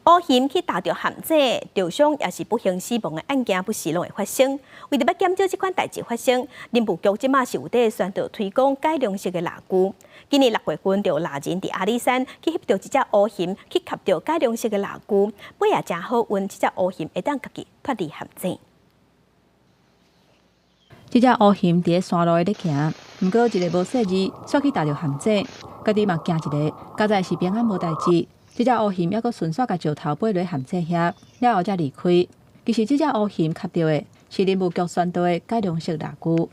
烏熊去踏著陷阱，著傷抑是不幸死亡的案件，不時攏會發生。為著欲減少這款代誌發生，林務局這馬是有佇宣導推廣改良式的獵具。今年6月份，就有獵人佇阿里山去翕著一隻烏熊去崁著改良式的獵具，尾也誠好運，這隻烏熊會當家己脫離陷阱。這隻烏熊佇咧山路咧行，毋過一个無細膩，煞去踏著陷阱，家己嘛驚一下，佳哉是平安無代誌。這隻烏熊猶閣順紲共石頭飛落陷阱遐，了後才離開。其實這隻烏熊崁著的是林務局宣導的改良式獵具。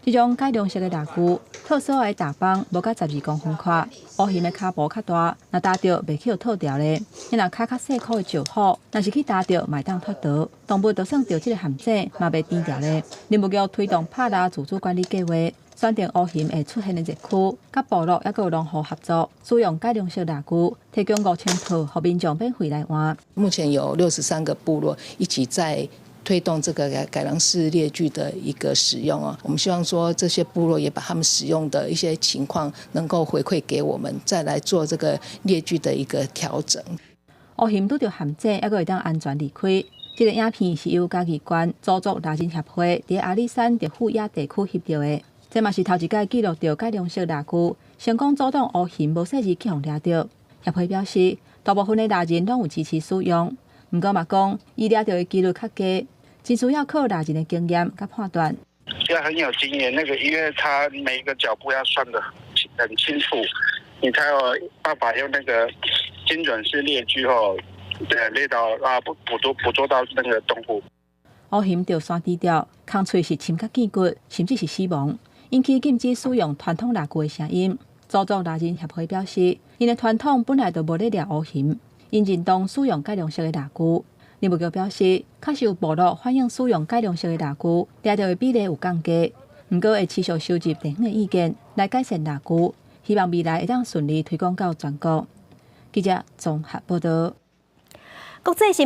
這種改良式的獵具，套索的踏枋無佮12公分寬，烏熊的跤步較大，若踏著袂去予套牢咧。你若跤較細箍的石虎，若是去踏著，嘛會當脫逃。動物就算著這个陷阱，嘛袂甜牢咧。林務局推動拍獵自主管理計畫，選定烏熊會出現的熱區，佮部落猶閣有農戶合作，使用改良式獵具，提供5000套，予民眾免費來換。目前有63個部落一起在推動這個改良式獵具的一個使用啊，我們希望說這些部落也把他們使用的一些情況能夠回饋給我們，再來做這個獵具的一個調整。烏熊拄著陷阱，猶閣會當安全離開。這个影片是由嘉義縣鄒族獵人協會佇阿里山特富野地區翕著的，這嘛是頭一擺記錄著改良式獵具成功阻擋烏熊無細膩去予掠著。協會表示，大部分的獵人攏有支持使用，毋過嘛講，伊掠著的幾率較低。真需要靠獵人的經驗佮判斷。要很有經驗，那個因為他每一個腳步要算得很清楚，你才有辦法用那個精準式獵具後，對，獵到啊捕捉到那個動物。烏熊著山豬吊，空喙是深甲見骨，甚至是死亡，引起禁止使用傳統獵具的聲音。鄒族獵人協會表示，𪜶的傳統本來就無咧獵烏熊，𪜶認同使用改良式的獵具。林務局表示，確實有部落反映使用改良式的獵具，掠著的比例有降低，毋過會持續收集地方的意見來改善獵具，希望未來會當順利推廣到全國。記者綜合報道。國際新